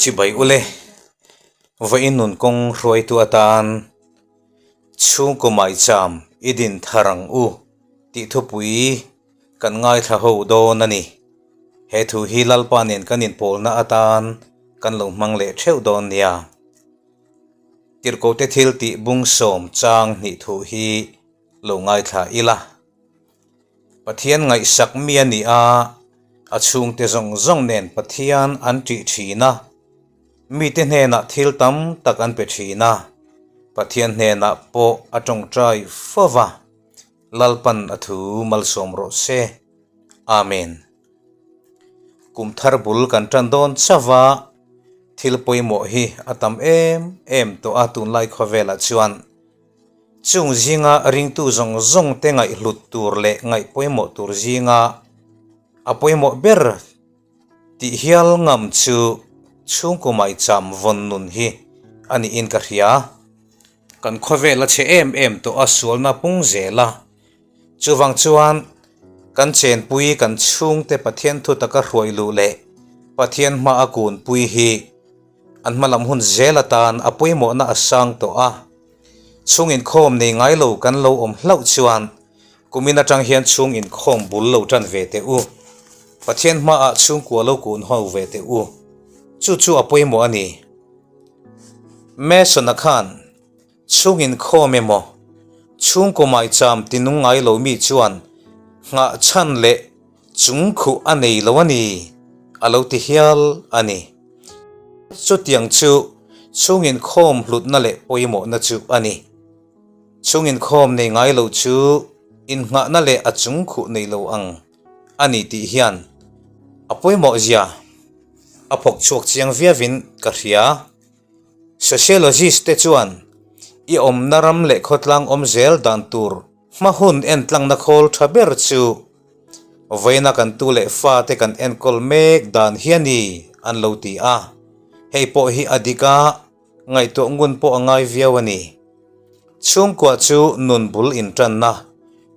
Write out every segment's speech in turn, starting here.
Chibai ule, vawiin nun kawng hruaitu atan chhungkaw maicham i din thar ang u tih thupui kan ngaithla ho dawn a ni. He thu hi Lalpa nen kan inpawlna atan kan lo hmang leh theuh dawn nia. Tirhkohte thil tih bungsawm chang hnih thu hi lo ngaithla ila. Pathian ngaihsak mi a ni a, a chhungte zawng zawng nen Pathian an ṭih ṭhin a, mite hnenah thil tam tak an pe ṭhin a, Pathian hnenah pawh a ṭawngṭai fo va, Lalpan a thu malsawm rawh se. Amen. Kum thar bul kan ṭan dawn chauh va, thil pawimawh hi a tam em em tawh a tunlai khawvelah chuan. Chung zinga ringtu zawng zawng te ngaihhlut tur leh ngaih pawimawh tur zinga a pawimawh ber tih hial ngam chu chhungkaw maicham vawn nun hi a niin ka hria. Kan khawvel a chhe em em tawh a sualna pung zel a, chuvang chuan kan chenpui kan chhungte Pathian thu taka hruai luh leh Pathian hma a kunpui hi An hmalam hun zel atan a pawimawhna a sang tawh a, chhung inkhawm nei ngai lo kan lo awm hlauh chuan kumin atang hian chhung inkhawm bul lo tan ve teh u. Pathian hmaah chhungkua lo kun ho ve teh u. Chu chu a pawimawh a ni. Mason-a khan chhung inkhawm emaw chhungkaw maicham tinung ngai lo mi chuan nghah chhan leh Chung khuh a nei lo a ni, a lo ti hial a ni. Chutiang chu chhung inkhawm hlutna leh pawimawhna chu a ni. Chhung inkhawm nei ngai lo chu innghahna leh a chung khuh nei lo ang a ni tih hian a pawimawh zia a phawk chhuak chiang viauin ka hria. Sociologist te chuan i awmna ram leh khawtlang awm zel dan tur hma hun entlangna khawl tha ber chu vawiina kan tu leh fate kan enkawl mek dan hi a ni an lo ti a, hei pawh hi a dik a, ngaihtuah ngun pawh a ngai viau a ni. Chhungkua chu nun bul intanna,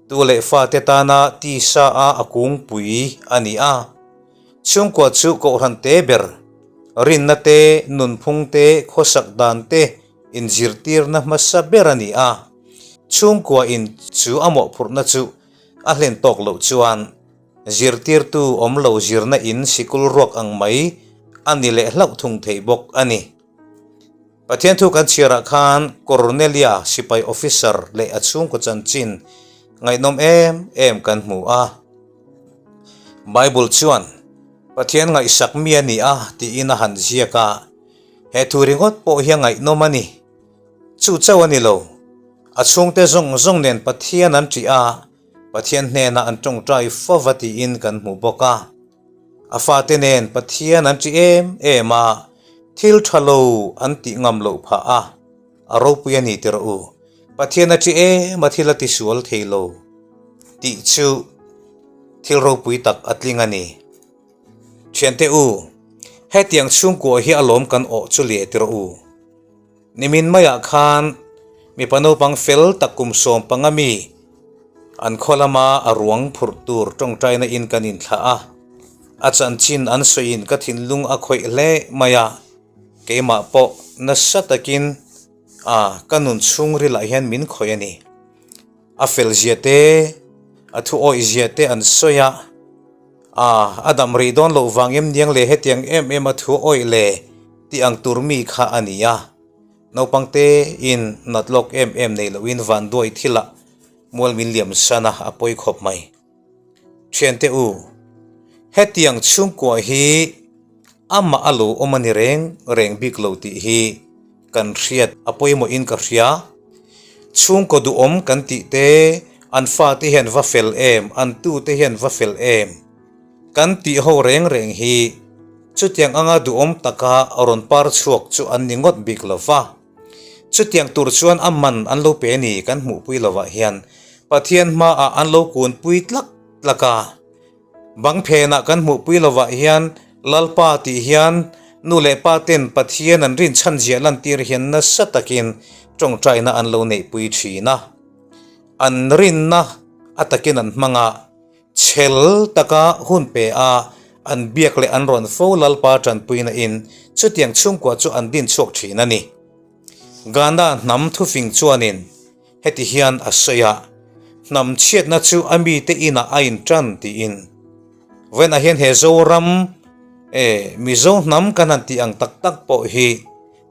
tu leh fate tana tisa a a kungpui a ni a. Chhungkua chu kohhran te ber, rinna te, nunphung te, khawsak dan te inzirtirna hmasa ber a ni a. Chhungkua in chu a mawhphurhna chu a hlen tawk loh chuan zirtirtu awm lo zirna in sikul ruak ang mai a ni leh hlauh thung thei bawk a ni. Pathian thu kan chhiarah khan Cornelia sipai officer leh a chhungkaw chanchin ngaihnawm em em kan hmu a. Bible chuan Pathian ngaihsak mi a ni a tiin a han ziak a, he thu ringawt pawh hi a ngaihnawm a ni. Chu chauh a ni lo, a chhungte zawng zawng nen Pathian an ṭih a, Pathian hnenah an ṭawngṭai fova tiin kan hmu bawk a. A fate nen Pathian an ṭih em em a, thil ṭha lo an tih ngam loh phah a, a ropui a ni ti rawh u. Pathian a ṭih em a thil a tisual thei lo tih chu thil ropui tak a tling a ni. Thiante u, hetiang chhungkua hi a lawm kan awh chu leh ti rawh u. Nimin maiah khan mipa naupang fel tak kum 15 mi an khaw lama a ruang phurh tur tawngtaina in kan inthlah a, a chanchin an sawiin ka thinlung a khawih hle mai a, keimah pawh nasa takin a ka nun chhungrilah hian min khawih a ni. A fel zia te, a thu awih zia te an sawi a, a a dam rih dawn loh vang em niang le hetiang em em a thu awih le tih ang tur mi kha a ni a. Naupang te in nat lawk em em nei loin vanduai thilah mual min liam san a, a pawi khawp mai. Thiante u, hetiang chhungkua hi amah a lo awm a ni reng reng bik lo tih hi kan hriat a pawimawhin ka hria. Chhungkaw duhawm kan tih te, an fate hian va fel em, an tute hian va fel em kan tih ho reng reng hi chutiang anga duhawm taka rawn par chhuak chu an ni ngawt bik lo va. Chutiang tur chuan a man an lo pe ni kan hmuhpui lovah hian Pathian hmaah an lo kunpui tlak tlak a. Bang phenah kan hmuhpui lovah hian Lalpa tih hian nu leh pa ten Pathian an rinchhan ziah lantir hian nasa takin tawngtaina an lo neihpui thin a. An rinna a takin an hmang a, chhel taka hun pe a. An biak leh an rawn fo Lalpa tanpuina in chutiang chhungkua chu an din chhuak thin a ni. Ghana hnam thufing chuanin heti hian a sawi a, Hnam chhiatna chu a mite inah a intan tiin. Vawiinah hian he Zoram e Mizo hnam kan han tih ang tak tak pawh hi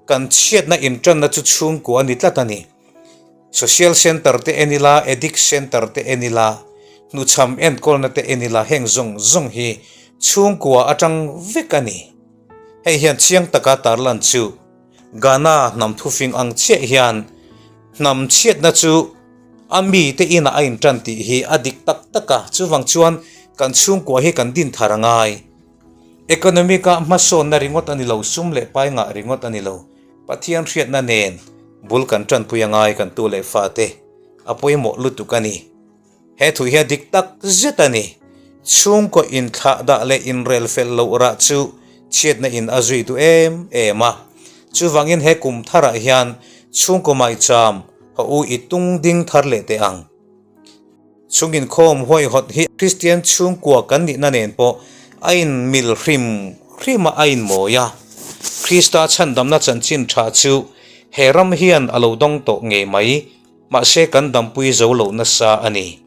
kan chhiatna intanna chu chhungkua a ni tlat a ni. Social Centre te en ila, Addict Centre te en ila, hnuchham enkawlna te en ila heng zawng zawng hi chhungkua atang vek a ni. Hei hian chiang taka tarlan chu Ghana hnam thufing ang chiah hian hnam chhiatna chu a mite inah a intan tih hi a dik tak tak a, chuvang chuan kan chhungkua hi kan din thar a ngai. Economic-a hmasawnna ringawt a ni lo, sum leh pai ngah ringawt a ni lo. Pathian hriatna nen bul kan tanpui a ngai kan tu leh fate a pawimawh lutuk a ni. He thu hi a dik tak zet a ni. Chhungkaw inthlah dah leh inrel fel loh rah chu chhiatna in a zui duh em em a. Chuvangin he kum tharah hian chhungkaw maicham haw u i tung ding thar leh teh ang. Chhung inkhawm huaihawt hi Kristian chhungkua kan nihna nen pawh a inmil hrim hrim a, a inmawi a. Krista chhandamna chanchin tha chu he ram hian a lo dawng tawh ngei mai, mahse kan dampui zo lo nasa a ni.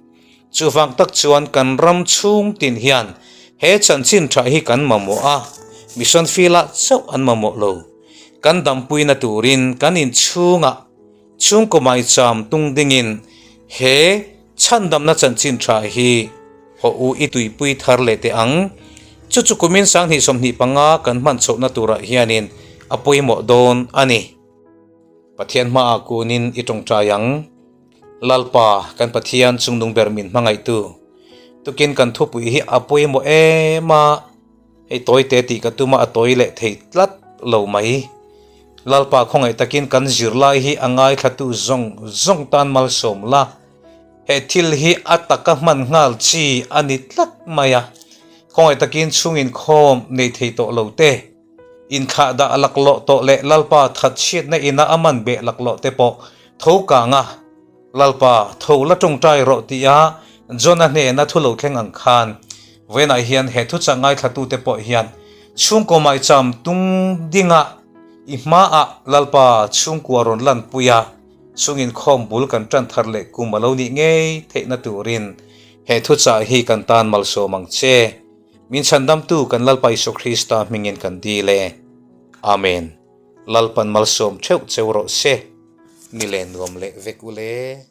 Chuvang tak chuan kan ram chhung tin hian he chanchin tha hi kan mamawh a, mission field-ah chauh an mamawh lo. Kan dampuina turin kan inchhungah Chhungkaw maicham tung dingin he chhandamna chanchin tha hi haw u i tuipui thar leh teh ang. Chu chu kumin 2025 kan hman chhohna turah hianin a pawimawh dawn a ni. Pathian hmaah kunin i tawngtai ang. Lalpa, kan Pathian chungnung ber min hmangaihtu. Tukin kan thupui hi a pawimawh em a. Hei tawi te tih ka tum a, a tawi leh thei tlat lo mai. Lalpa khawngaih takin kan zirlai hi a ngaithlatu zawng zawng tan malsawm la. He thil hi a taka hman nghal chi a ni tlat mai a. Khawngaih takin chhung inkhawm nei thei tawh lo te, inthlah dah laklawh tawh leh Lalpa thatchhiatna ina a man beh laklawh te pawh tho kang a. Lalpa, tho la tawngtai rawh tia Jona hnena thu lo thleng ang khan, vawiinah hian he thuchah ngaithlatute pawh hian chhungkaw maicham tung dinga i hmaah Lalpa chhungkua rawn lanpui a, chhung inkhawm bul kan tan thar leh kum a lo nih ngei theihna turin he thuchah hi kan tan malsawm ang che. Min chhandamtu kan Lalpa Isua Krista hmingin kan dil e. Amen. Lalpan malsawm theuh cheu rawh se. Ni len nuam leh vek u le.